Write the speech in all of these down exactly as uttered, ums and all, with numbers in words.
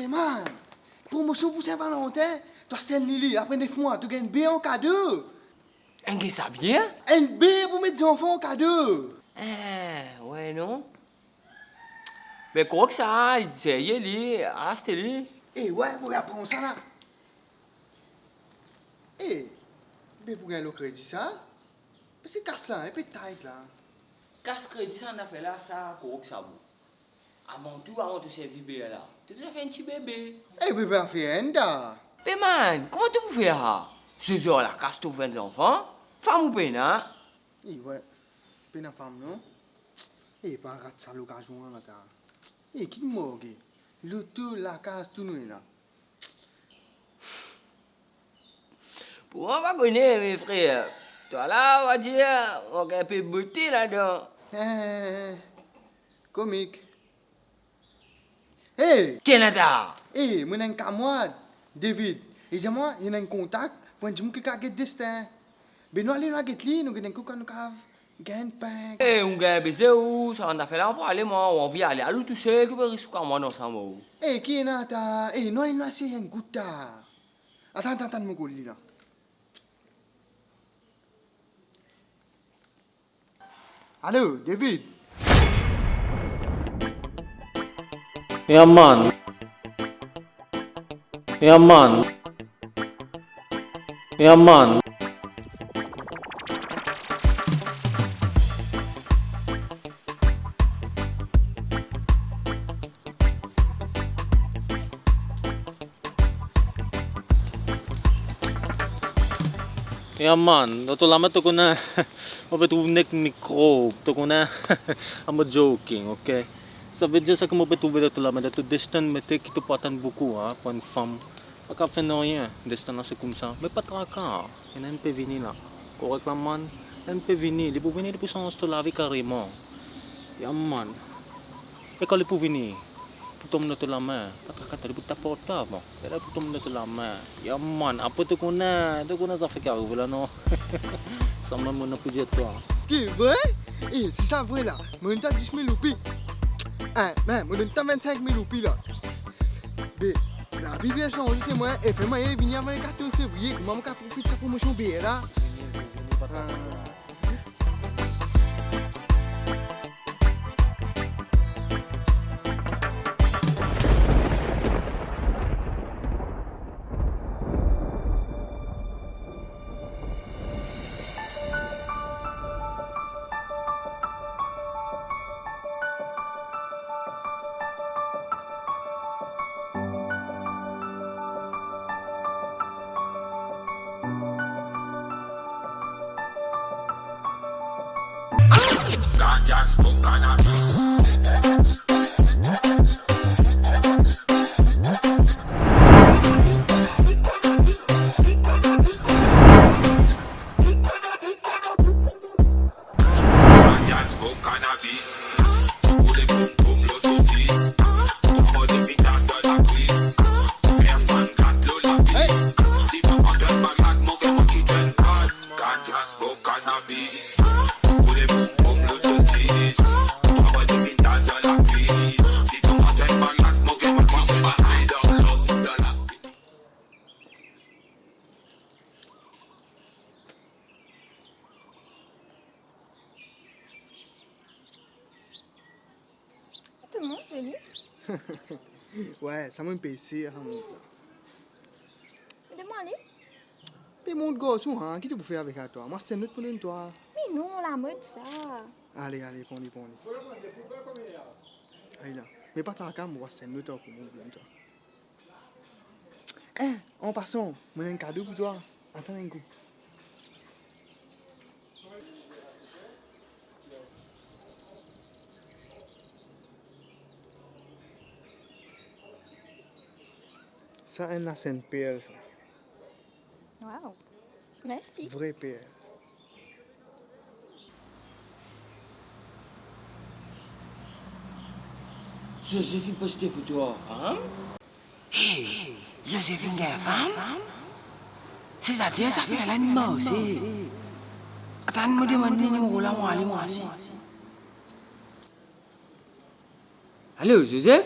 Man, promosion pou Sin Valentin, to aste enn lili, apre nef mwa, to gagn enn be an kado. Enn ki sa bien? Enn be pou met zanfan an kado. Eh, wey non. Me korek sa, li serye li, aste li. Eh, wey, mo pe pran sa la. Eh, be pou gagn lor kredi sa. Me se kas la, enpe tight la. Kas, kredi, sa nou fer la, sa korek sa bon. Avan tou, avan to servi be la, to bizin fer enn ti bebe. Eh, bebe a fer enn da. Be man, kouma to pou fer sa? Zozo ar lakas to pou fer enn zanfan? Fam ou pena? Eh, wey, pena fam non. Eh, pa rat sa lokazion la, ta. Eh, ki nou manke? Loto, lakaz, tou nou ena. Pou mwa, pa kone, me frer, twa la, on va dir, mank enpe bote ladan. Eh, komik. Hey! Ki ena ta? Eh, mo ena enn kamwad, David. Li dir mwa, li ena enn kontak pou enn dimoun ki kav get destin. Be nou ale, nou al get li, nou gete enn kou kan nou kav gagn enn pink. Eh, ou gagn beze ou, sa bann zafer la, mo pa ale mwa, ou anvi ale, al ou tousel, ki pe risk ou kamwad ansam ou. Eh, ki ena ta? Eh, nou ale, nou al sey enn gout ta. Atann, atann, atann, mo kol li la. Alo, David? Yeah, man. Yeah, man. Yeah, man. Yeah, man, dan to lame, to kone, mo pe trouv nek mikrob, to kone, I'm joking, ok? Savedir seki mo pe trouve dan to lame, dan to destin, mete ki to pou atann boukou, ha, pou enn fam. Pa kav fer nanye, destin la se koumsa. Me pa traka, ena enn pe vini la. Korek la, man, enn pe vini, li pou vini, li pou sanz to lavi kareman. Yeah, man. E kan li pou vini, pou tom dan to lame, pa traka, li pou tap portab, bon. E la pou tom dan to lame. Yeah, man, apre to kone, to kone zafer ki arive la, non? Samem mo ena pou dir twa. Ki vre? Eh, si sa vre la, mo donn twa dis mil roupi. Eh, me, mo donn twa vennsink mil roupi la. Be, lavi pe sanze, se mwa, e fer mwa vini avan le katorz fevriye, kouma mo kav profit sa promosion be la. Ah. Ganja smoke cannabis. Ganja smoke cannabis. Roule boum boum lor sosis. Anmod efikas dan lakwis. Fer sann kat lor lapis. Si papa to malad, mo gagn mwa ki to malad. Ganja smoke cannabis. Roule boum boum lor sosis. Anmod efikas dan lakwis. Si papa to malad, mo gagn mwa ki to malad. Dan lor, dan la. To montre li? Wey, sa mo pe sey, sa mo montre. Me donn mwa li. Be mont garson, ha, ki to pou fer avek sa twa? Mwa, se not pou donn twa. Me non, lamod sa. Ale, ale, pran li, pran li. Ay la. Me pa traka, mo va se not pou mont pou donn twa. Eh, an pasan, mo ena enn kado pou twa. Atann enn kou. Sa enn lasenn perl, sa. Wow. Mersi. Vre perl. Zozef inn poste foto ar fam? Hey, Zozef inn gagn fam? Setadir zafer la inn marse. Atann, mo demann li nimero la, mo ale mwa osi. Alo, Zozef?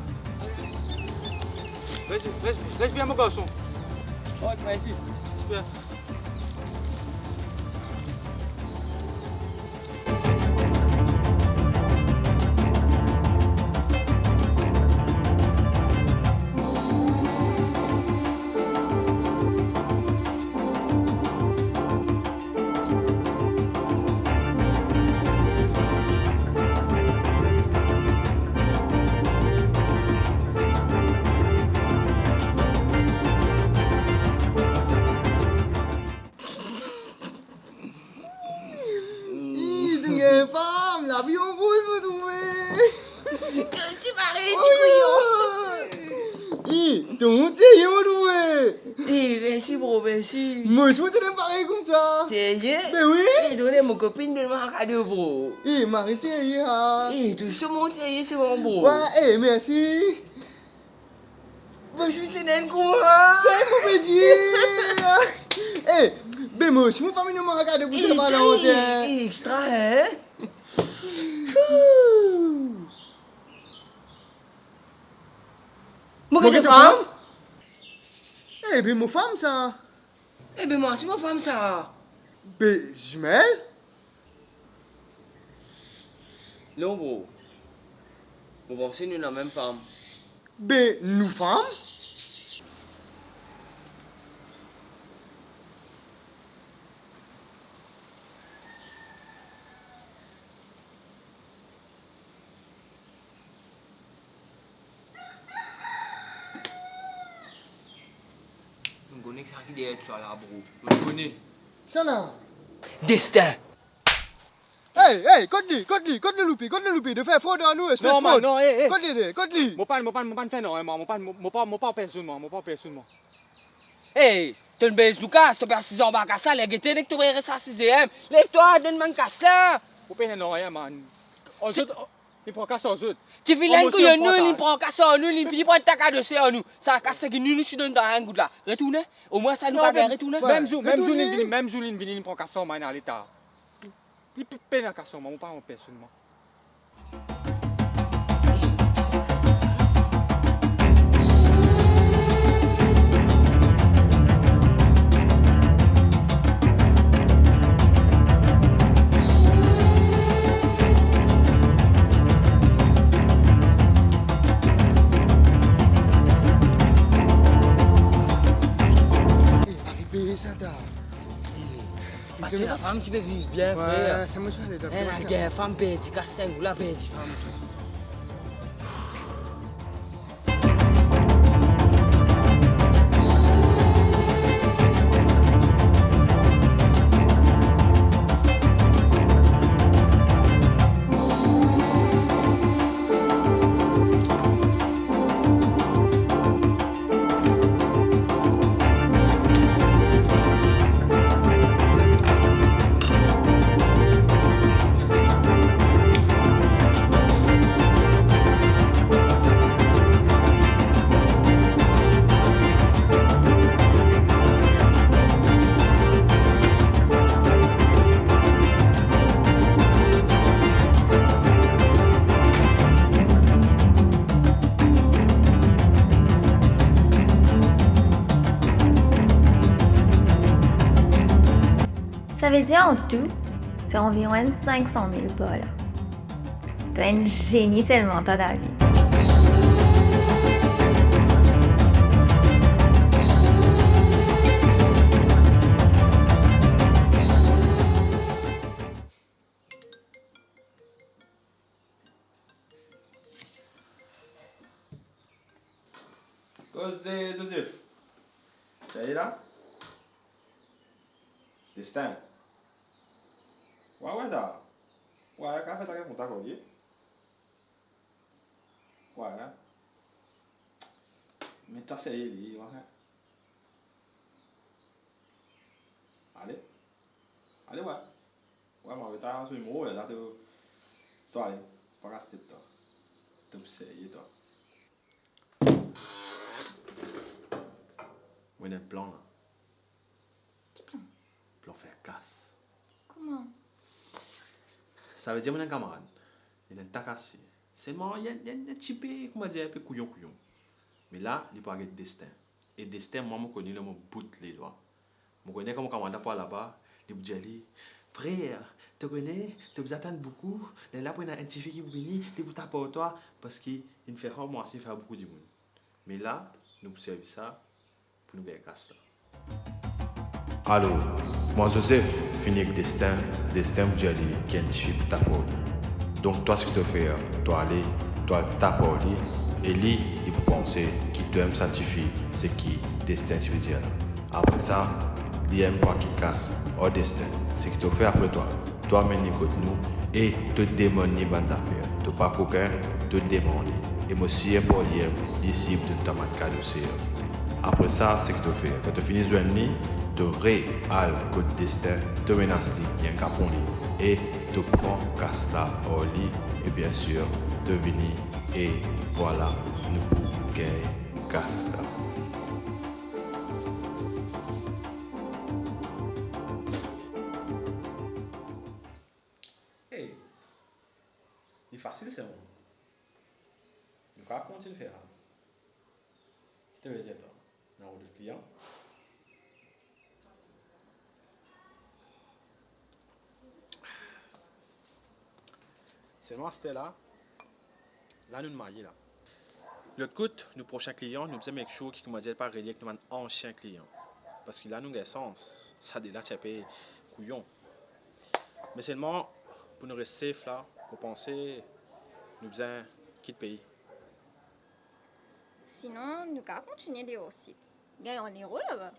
Res, res, res bien, mo garson. Ok, mersi. Bien. Ih, to gagn fam, lavi an rouz mo trouve. Ti mari, ti kouyon. Ih, to serye mo trouve. Eh, mersi, bro, mersi. Mo osi mo to ena parey koumsa. Serye? Be wi. Eh, donn mo kopinn, donn mwa kado, bro. Eh, mari serye, ha. Eh, to serye, serye, se bon, bro. Wi, eh, mersi. Bonzour, ti ena enn kouma. Sa mo pe dir. Eh, be mo osi mo fam ena mwa kado pou Saint Valentin. Eh, extra, hein? Mo gagn fam? Eh, be mo fam sa. Eh be, mwa osi mo fam sa. Be, zimel? Non, bro. Mo panse nou ena mem fam. Be, nou fam? Mo kone ki sa ki deryer tou sa la, bro. Mo kone. Kisannla? Destin. Hey, hey, kot li, kot li, kot li loupi, kot li loupi, de fer frod ar nou, espes frod. Non, man, non, hey, hey. Kot li, de, kot li. Mo pa, mo pa, mo pa fer nanye, man, mo pa, mo, mo pa, mo pa personn, man, mo pa personn, man. Hey, to bez Lucas, to pe asize anba kas la, ler gete, nek to pe res asize, hein. Lev twa, donn mwa kas la. Mo pa fer nanye, man. Ozot, Li pran kas ar zot. Ti vilain kouyon nou, li pran kas ar nou, li fini pran ta kado ser nou. Sa kas seki nou, nou ti donn dan enn gout la. Retourne. Omwin sa nou kapav retourne. Mem zour, mem zour li vini, mem zour li vini, li pran kas ar mwa, ena leta. Li pe pena kas ar mwa, mo pa personn mwa. Arive sa ta. Parti lafam ti pe viv bien, frer. Wi, se mo sa, leta. Ena gagn fam, perdi kas, sengou la, perdi fam tou. Savedir an tou, fer anviron enn sink san mil par la. To enn zeni selman, twa, David. Koze, Zozef. Sa ye la? Destin. Wa, wa, sa. Wa, ka fer ta kontak ar li. Wa, la. Me ta serye li, wa. Ale. Ale, wa. Wi, mo ave ta so nimero la, to, to ale, pa kas tet twa. To serye twa. Mo ena enn plan la. Ki plan? Plan fer kas. Kouma? Savedir mo ena enn kamarad, li ena enn ta kas. Selman li enn, li enn, li enn tipe, kouma dir, enn pe kouyon, kouyon. Me la, li pou al get Destin. E Destin, mwa, mo kone li lor mo bout ledwa. Mo kone kan mo kamarad la pou al laba, li pou dir li, "Frer, to kone, to bizin atann boukou, lerla pou ena enn tifi ki pou vini, li pou tap ar twa, parski inn fer sa, mwa osi inn fer boukou dimoun." Me la, nou pou servi sa pou nou gagn kas la. Alor, mwa Zozef fini ek Destin, Destin pou dir li ki enn tifi pou tap ar li. Donk twa, seki to fer, to ale, to al tap ar li, e li, li pou panse ki to enn sa tifi, seki Destin ti pe dir la. Apre sa, li enn pou al get kas ar Destin. Seki to fer apre twa, to amenn li kot nou e to demann li bann zafer. To pa kokin, to demann li. E mo sir par li, li sir pou donn twa bann kado ser. Apre sa, seki to fer, kan to fini zwenn li, to re al kot Destin, to menas li, bien kapon li, e to pran kas la ar li, e biensir, to vini, e vwala, nou pou gagn kas la. Hey, li fasil selman. Nou kapav kontign fer sa. Ki to pe dir twa? Ena dot klian? Selman aster la, la nou marye la. Lot kot, nou prosin klian, nou bizin make sure ki, kouma dir, pa reli ek nou bann ansien klian. Parski la nou gagn sans, sa de la ti enpe kouyon. Me selman, pou nou res safe la, mo panse nou bizin kit pei. Sinon, nou kapav kontign deor osi. Gagn an ero laba.